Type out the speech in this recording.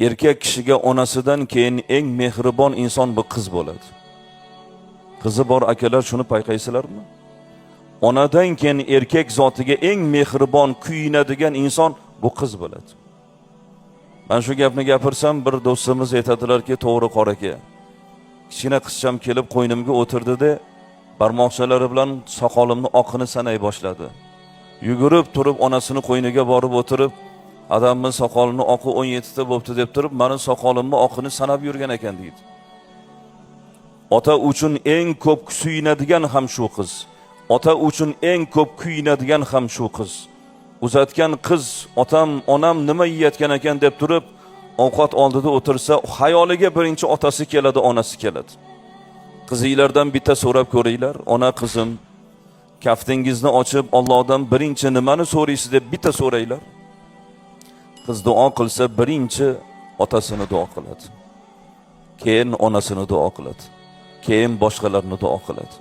Erkak kishiga onasidan keyin eng mehribon inson bu qiz bo'ladi. Qizi bor akalar, shuni payqaysizlarmi? Onadan keyin erkak zotiga eng mehribon, kuyinadigan inson bu qiz bo'ladi. Man shu gapni gapirsam, bir do'stimiz aytadilarki, to'g'ri, qori aka. Kichkina qizcham kelib qo'ynimga o'tirdi-da, barmoqchalari bilan soqolimni oqini sanay boshladi. Yugurib turib onasini qo'yniga borib o'tirib, adamni soqolini oqi 17 ta bo'pti deb turib, mani soqolimni oqini sanab yurgan ekan deydi. Ota uchun eng ko'p suyunadigan ham shu qiz. Ota uchun eng ko'p kuyinadigan ham shu qiz. Uzatgan qiz otam, onam nima yeyotgan ekan deb turib, ovqat oldida o'tirsa, xayoliga birinchi otasi keladi, onasi keladi. Qizinglardan bitta so'rab ko'ringlar, ona, qizim, kaftingizni ochib Allohdan birinchi nimani so'raysiz deb bitta so'ranglar. Qiz duo qilsa, birinchi otasini duo qiladi. Keyin onasini duo qiladi. Keyin boshqalarni duo qiladi.